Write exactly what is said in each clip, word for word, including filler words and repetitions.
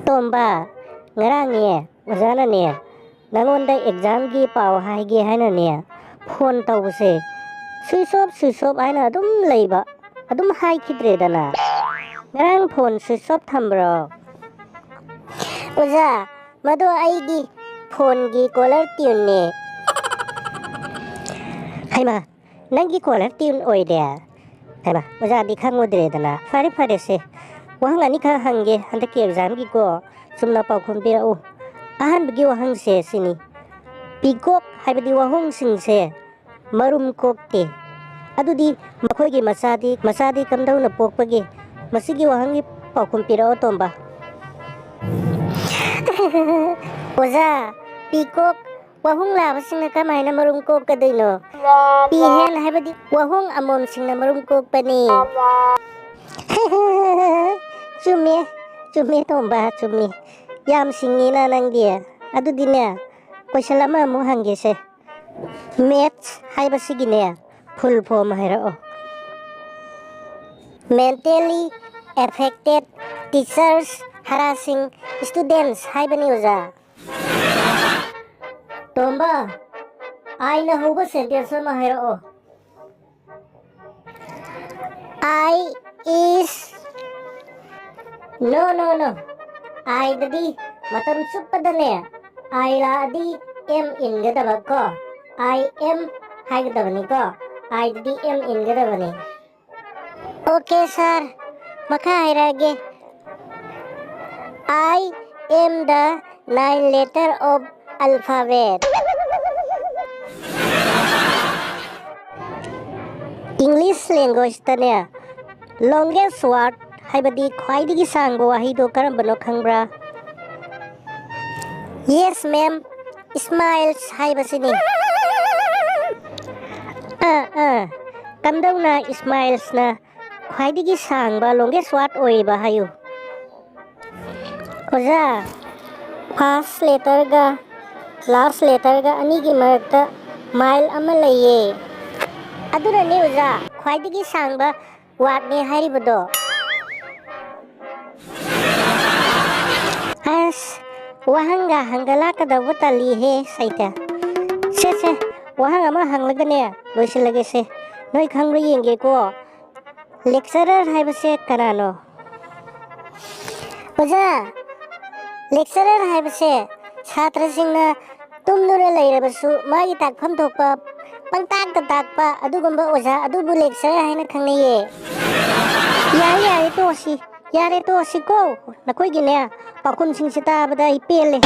ꯇꯣꯝꯕ, ꯉꯔꯥꯡꯅꯦ ꯑꯣꯖꯥꯅꯅꯦ ꯅꯪꯉꯣꯟꯗ ꯑꯦꯛꯖꯥꯝꯒꯤ ꯄꯥꯎ ꯍꯥꯏꯒꯦ ꯍꯥꯏꯅꯅꯦ ꯐꯣꯟ ꯇꯧꯕꯁꯦ ꯁ꯭ꯋꯤꯆ ꯑꯣꯐ, ꯁ꯭ꯋꯤꯆ ꯑꯣꯐ ꯍꯥꯏꯅ ꯑꯗꯨꯝ ꯂꯩꯕ, ꯑꯗꯨꯝ ꯍꯥꯏꯈꯤꯗ꯭ꯔꯦꯗꯅ꯫ ꯉꯔꯥꯡ ꯐꯣꯟ ꯁ꯭ꯋꯤꯆ ꯑꯣꯐ ꯊꯝꯕ꯭ꯔꯣ? ꯑꯣꯖꯥ, ꯃꯗꯣ ꯑꯩꯒꯤ ꯐꯣꯟꯒꯤ ꯀꯣꯂꯔ ꯇ꯭ꯌꯨꯟꯅꯦ꯫ ꯍꯩꯃꯥ, ꯅꯪꯒꯤ ꯀꯣꯂꯔ ꯇ꯭ꯌꯨꯟ ꯑꯣꯏꯔꯦ? ꯍꯩꯃꯥ, ꯑꯣꯖꯥꯗꯤ ꯈꯪꯉꯨꯗ꯭ꯔꯦꯗꯅ꯫ ꯐꯔꯦ ꯐꯔꯦꯁꯦ, ꯋꯥꯍꯪ ꯑꯅꯤꯈꯛ ꯍꯪꯒꯦ ꯍꯟꯗꯛꯀꯤ ꯑꯦꯛꯖꯥꯝꯒꯤꯀꯣ꯫ ꯆꯨꯝꯅ ꯄꯥꯎꯈꯨꯝ ꯄꯤꯔꯛꯎ꯫ ꯑꯍꯥꯟꯕꯒꯤ ꯋꯥꯍꯪꯁꯦ ꯁꯤꯅꯤ, ꯄꯤꯀꯣꯛ ꯍꯥꯏꯕꯗꯤ ꯋꯥꯍꯣꯡꯁꯤꯡꯁꯦ ꯃꯔꯨꯝ ꯀꯣꯛꯇꯦ꯫ ꯑꯗꯨꯗꯤ ꯃꯈꯣꯏꯒꯤ ꯃꯆꯥꯗꯤ, ꯃꯆꯥꯗꯤ ꯀꯝꯗꯧꯅ ꯄꯣꯛꯄꯒꯦ? ꯃꯁꯤꯒꯤ ꯋꯥꯍꯪꯒꯤ ꯄꯥꯎꯈꯨꯝ ꯄꯤꯔꯛꯑꯣ, ꯇꯣꯝꯕ꯫ ꯑꯣꯖꯥ, ꯄꯤꯀꯣꯛ ꯋꯥꯍꯣꯡ ꯂꯥꯕꯁꯤꯡꯅ ꯀꯃꯥꯏꯅ ꯃꯔꯨꯝ ꯀꯣꯛꯀꯗꯣꯏꯅꯣ? ꯄꯤꯍꯦꯟ ꯍꯥꯏꯕꯗꯤ ꯋꯥꯍꯣꯡ ꯑꯃꯣꯝꯁꯤꯡꯅ ꯃꯔꯨꯝ ꯀꯣꯛꯄꯅꯤ꯫ ꯆꯨꯝꯃꯦ, ꯆꯨꯝꯃꯦ ꯇꯣꯝꯕ, ꯆꯨꯝꯃꯦ꯫ ꯌꯥꯝ ꯁꯤꯡꯉꯤꯅ ꯅꯪꯗꯤ꯫ ꯑꯗꯨꯗꯤꯅꯦ, ꯀꯣꯏꯁꯟ ꯑꯃꯃꯨꯛ ꯍꯪꯒꯦꯁꯦ꯫ ꯃꯦꯠꯁ ꯍꯥꯏꯕꯁꯤꯒꯤꯅꯦ, ꯐꯨꯜ ꯐꯣꯝ ꯍꯥꯏꯔꯛꯑꯣ꯫ Mentally affected teachers harassing students ꯍꯥꯏꯕꯅꯤ, ꯑꯣꯖꯥ꯫ ꯇꯣꯝꯕ, ꯑꯥꯏꯅ ꯍꯧꯕ ꯁꯦꯟꯇꯦꯟꯁ ꯑꯃ ꯍꯥꯏꯔꯛꯑꯣ꯫ I is, no, no, no. ꯑꯥꯏꯗꯗꯤ ꯃꯇꯝ ꯆꯨꯞꯄꯗꯅꯦ, ꯑꯥꯏ ꯂꯥꯛꯑꯗꯤ ꯑꯦꯝ ꯏꯟꯒꯗꯕ ꯀꯣ꯫ ꯑꯥꯏ ꯑꯦꯝ ꯍꯥꯏꯒꯗꯕꯅꯤꯀꯣ꯫ ꯑꯥꯏꯗꯗꯤ ꯑꯦꯝ ꯏꯟꯒꯗꯕꯅꯤ꯫ Okay, sir. ꯃꯈꯥ ꯍꯥꯏꯔꯛꯑꯒꯦ꯫ I am the nine letter of alphabet. English languageꯇꯅꯦ, longest word ꯍꯥꯏꯕꯗꯤ ꯈ꯭ꯋꯥꯏꯗꯒꯤ ꯁꯥꯡꯕ ꯋꯥꯍꯩꯗꯣ ꯀꯔꯝꯕꯅꯣ ꯈꯪꯕ꯭ꯔꯥ? Yes, ma'am. Smiles ꯍꯥꯏꯕꯁꯤꯅꯤ꯫ ꯑꯥ, ꯑꯥ꯫ ꯀꯝꯗꯧꯅ smilesꯅ ꯈ꯭ꯋꯥꯏꯗꯒꯤ ꯁꯥꯡꯕ, longest word ꯑꯣꯏꯔꯤꯕ ꯍꯥꯏꯌꯨ? ꯑꯣꯖꯥ, first letterꯒ last letterꯒ ꯑꯅꯤꯒꯤ ꯃꯔꯛꯇ mile ꯑꯃ ꯂꯩꯌꯦ꯫ ꯑꯗꯨꯅꯅꯦ ꯑꯣꯖꯥ, ꯈ꯭ꯋꯥꯏꯗꯒꯤ ꯁꯥꯡꯕ wordꯅꯦ ꯍꯥꯏꯔꯤꯕꯗꯣ꯫ ꯋꯥꯍꯪꯒ ꯍꯪꯒ ꯂꯥꯛꯀꯗꯧꯕ ꯇꯜꯂꯤꯍꯦ ꯁꯩꯇ꯫ ꯁꯦ ꯁꯦ, ꯋꯥꯍꯪ ꯑꯃ ꯍꯪꯂꯒꯅꯦ ꯂꯣꯏꯁꯤꯜꯂꯒꯦꯁꯦ꯫ ꯅꯣꯏ ꯈꯪꯕ꯭ꯔꯥ ꯌꯦꯡꯒꯦꯀꯣ꯫ Lecturer ꯍꯥꯏꯕꯁꯦ ꯀꯅꯥꯅꯣ? ꯑꯣꯖꯥ, lecturer ꯍꯥꯏꯕꯁꯦ ꯁꯥꯇ꯭ꯔꯁꯤꯡꯅ ꯇꯨꯝꯗꯨꯅ ꯂꯩꯔꯕꯁꯨ ꯃꯥꯒꯤ ꯇꯥꯛꯐꯝ ꯊꯣꯛꯄ ꯄꯪꯇꯥꯛꯇ ꯇꯥꯛꯄ ꯑꯗꯨꯒꯨꯝꯕ ꯑꯣꯖꯥ ꯑꯗꯨꯕꯨ lecturer ꯍꯥꯏꯅ ꯈꯪꯅꯩꯌꯦ꯫ ꯌꯥꯔꯦ ꯌꯥꯔꯦ ꯇꯣꯛꯑꯁꯤ, ꯌꯥꯔꯦ ꯇꯣꯛꯑꯁꯤꯀꯣ꯫ ꯅꯈꯣꯏꯒꯤꯅꯦ ꯄꯥꯎꯈꯨꯝꯁꯤꯡꯁꯦ ꯇꯥꯕꯗ ꯑꯩ ꯄꯦꯜꯂꯦ꯫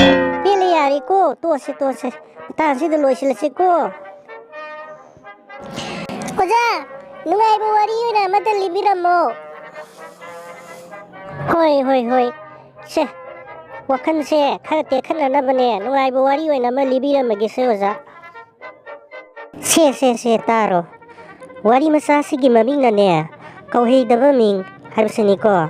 ꯄꯦꯜꯂꯦ, ꯌꯥꯔꯦꯀꯣ, ꯇꯣꯛꯑꯁꯤ ꯇꯣꯛꯑꯁꯤ꯫ ꯃꯇꯥꯡꯁꯤꯗ ꯂꯣꯏꯁꯤꯜꯂꯁꯤꯀꯣ꯫ ꯑꯣꯖꯥ, ꯅꯨꯡꯉꯥꯏꯕ ꯋꯥꯔꯤ ꯑꯣꯏꯅ ꯑꯃꯇ ꯂꯤꯕꯤꯔꯝꯃꯣ꯫ ꯍꯣꯏ ꯍꯣꯏ ꯍꯣꯏ꯫ ꯁꯦ, ꯋꯥꯈꯜꯁꯦ ꯈꯔ ꯇꯦꯛꯈꯠꯅꯅꯕꯅꯦ ꯅꯨꯡꯉꯥꯏꯕ ꯋꯥꯔꯤ ꯑꯣꯏꯅ ꯑꯃ ꯂꯤꯕꯤꯔꯝꯃꯒꯦꯁꯦ ꯑꯣꯖꯥ꯫ ꯁꯦ ꯁꯦ ꯁꯦ, ꯇꯥꯔꯣ꯫ ꯋꯥꯔꯤ ꯃꯆꯥꯁꯤꯒꯤ ꯃꯃꯤꯡꯅꯅꯦ ꯀꯧꯍꯩꯗꯕ ꯃꯤꯡ ꯍꯥꯏꯕꯁꯤꯅꯤꯀꯣ꯫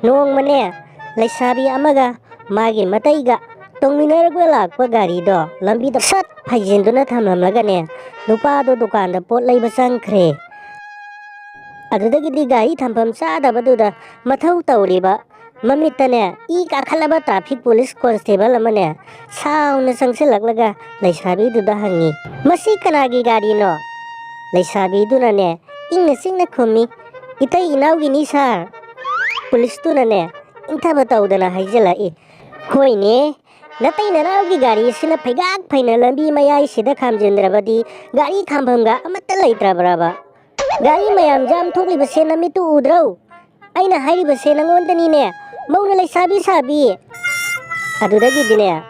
ꯅꯣꯡꯃꯅꯦ ꯂꯩꯁꯥꯕꯤ ꯑꯃꯒ ꯃꯥꯒꯤ ꯃꯇꯩꯒ ꯇꯣꯡꯃꯤꯟꯅꯔꯒ ꯂꯥꯛꯄ ꯒꯥꯔꯤꯗꯣ ꯂꯝꯕꯤꯗ ꯁꯠ ꯐꯩꯖꯤꯟꯗꯨꯅ ꯊꯝꯂꯝꯂꯒꯅꯦ ꯅꯨꯄꯥꯗꯣ ꯗꯨꯀꯥꯟꯗ ꯄꯣꯠ ꯂꯩꯕ ꯆꯪꯈ꯭ꯔꯦ꯫ ꯑꯗꯨꯗꯒꯤꯗꯤ ꯒꯥꯔꯤ ꯊꯝꯐꯝ ꯆꯥꯗꯕꯗꯨꯗ ꯃꯊꯧ ꯇꯧꯔꯤꯕ ꯃꯃꯤꯠꯇꯅꯦ ꯏ ꯀꯥꯈꯠꯂꯕ traffic police constable ꯑꯃꯅꯦ ꯁꯥꯎꯅ ꯆꯪꯁꯤꯜꯂꯛꯂꯒ ꯂꯩꯁꯥꯕꯤꯗꯨꯗ ꯍꯪꯉꯤ, "ꯃꯁꯤ ꯀꯅꯥꯒꯤ ꯒꯥꯔꯤꯅꯣ?" ꯂꯩꯁꯥꯕꯤꯗꯨꯅꯅꯦ ꯏꯪꯅ ꯆꯤꯛꯅ ꯈꯨꯝꯃꯤ, "ꯏꯇꯩ ꯏꯅꯥꯎꯒꯤꯅꯤ ꯁꯥꯔ꯫" ꯄꯨꯂꯤꯁꯇꯨꯅꯅꯦ ꯏꯪꯊꯕ ꯇꯧꯗꯅ ꯍꯥꯏꯖꯤꯜꯂꯛꯏ, "ꯍꯣꯏꯅꯦ, ꯅꯇꯩ ꯅꯅꯥꯎꯒꯤ ꯒꯥꯔꯤ ꯑꯁꯤꯅ ꯐꯩꯒꯥꯛ ꯐꯩꯅ ꯂꯝꯕꯤ ꯃꯌꯥꯏꯁꯤꯗ ꯈꯥꯝꯖꯤꯟꯗ꯭ꯔꯕꯗꯤ ꯒꯥꯔꯤ ꯈꯥꯝꯐꯝꯒ ꯑꯃꯠꯇ ꯂꯩꯇ꯭ꯔꯕ꯭ꯔꯕ? ꯒꯥꯔꯤ ꯃꯌꯥꯝ ꯖꯥꯝ ꯊꯣꯛꯂꯤꯕꯁꯦ ꯅꯃꯤꯠꯇꯨ ꯎꯗ꯭ꯔꯣ? ꯑꯩꯅ ꯍꯥꯏꯔꯤꯕꯁꯦ ꯅꯪꯉꯣꯟꯗꯅꯤꯅꯦ, ꯃꯧꯅ ꯂꯩꯁꯥꯕꯤ ꯁꯥꯕꯤ꯫" ꯑꯗꯨꯗꯒꯤꯗꯤꯅꯦ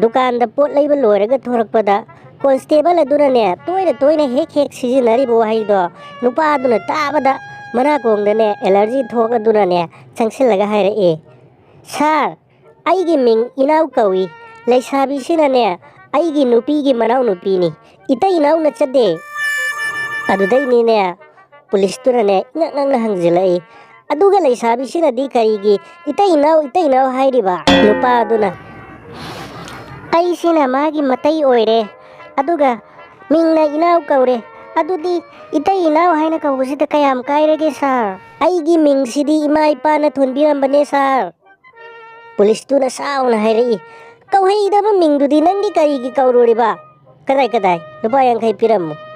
ꯗꯨꯀꯥꯟꯗ ꯄꯣꯠ ꯂꯩꯕ ꯂꯣꯏꯔꯒ ꯊꯣꯔꯛꯄꯗ ꯀꯣꯟꯁꯇꯦꯕꯜ ꯑꯗꯨꯅꯅꯦ ꯇꯣꯏꯅ ꯇꯣꯏꯅ ꯍꯦꯛ ꯍꯦꯛ ꯁꯤꯖꯤꯟꯅꯔꯤꯕ ꯋꯥꯍꯩꯗꯣ ꯅꯨꯄꯥ ꯑꯗꯨꯅ ꯇꯥꯕꯗ ꯃꯅꯥꯀꯣꯡꯗꯅꯦ ꯑꯦꯂꯔꯖꯤ ꯊꯣꯛꯂꯗꯨꯅꯅꯦ ꯆꯪꯁꯤꯜꯂꯒ ꯍꯥꯏꯔꯛꯑꯦ, "ꯁꯥꯔ, ꯑꯩꯒꯤ ꯃꯤꯡ ꯏꯅꯥꯎ ꯀꯧꯏ꯫ ꯂꯩꯁꯥꯕꯤꯁꯤꯅꯅꯦ ꯑꯩꯒꯤ ꯅꯨꯄꯤꯒꯤ ꯃꯅꯥꯎꯅꯨꯄꯤꯅꯤ꯫ ꯏꯇꯩ ꯏꯅꯥꯎ ꯅꯠꯆꯗꯦ꯫" ꯑꯗꯨꯗꯩꯅꯤꯅꯦ ꯄꯨꯂꯤꯁꯇꯨꯅꯅꯦ ꯏꯉꯛ ꯉꯛꯅ ꯍꯪꯖꯤꯜꯂꯛꯏ, "ꯑꯗꯨꯒ ꯂꯩꯁꯥꯕꯤꯁꯤꯅꯗꯤ ꯀꯔꯤꯒꯤ ꯏꯇꯩ ꯏꯅꯥꯎ ꯏꯇꯩ ꯏꯅꯥꯎ ꯍꯥꯏꯔꯤꯕ?" ꯅꯨꯄꯥ ꯑꯗꯨꯅ, "ꯑꯩꯁꯤꯅ ꯃꯥꯒꯤ ꯃꯇꯩ ꯑꯣꯏꯔꯦ, ꯑꯗꯨꯒ ꯃꯤꯡꯅ ꯏꯅꯥꯎ ꯀꯧꯔꯦ꯫ ꯑꯗꯨꯗꯤ ꯏꯇꯩ ꯏꯅꯥꯎ ꯍꯥꯏꯅ ꯀꯧꯕꯁꯤꯗ ꯀꯌꯥꯝ ꯀꯥꯏꯔꯒꯦ ꯁꯥꯔ? ꯑꯩꯒꯤ ꯃꯤꯡꯁꯤꯗꯤ ꯏꯃꯥ ꯏꯄꯥꯅ ꯊꯣꯟꯕꯤꯔꯝꯕꯅꯦ ꯁꯥꯔ꯫" ꯄꯨꯂꯤꯁꯇꯨꯅ ꯁꯥꯎꯅ ꯍꯥꯏꯔꯛꯏ, "ꯀꯧꯍꯩꯗꯕ ꯃꯤꯡꯗꯨꯗꯤ ꯅꯪꯗꯤ ꯀꯔꯤꯒꯤ ꯀꯧꯔꯨꯔꯤꯕ? ꯀꯗꯥꯏ, ꯀꯗꯥꯏ? ꯂꯨꯄꯥ ꯌꯥꯡꯈꯩ ꯄꯤꯔꯝꯃꯨ꯫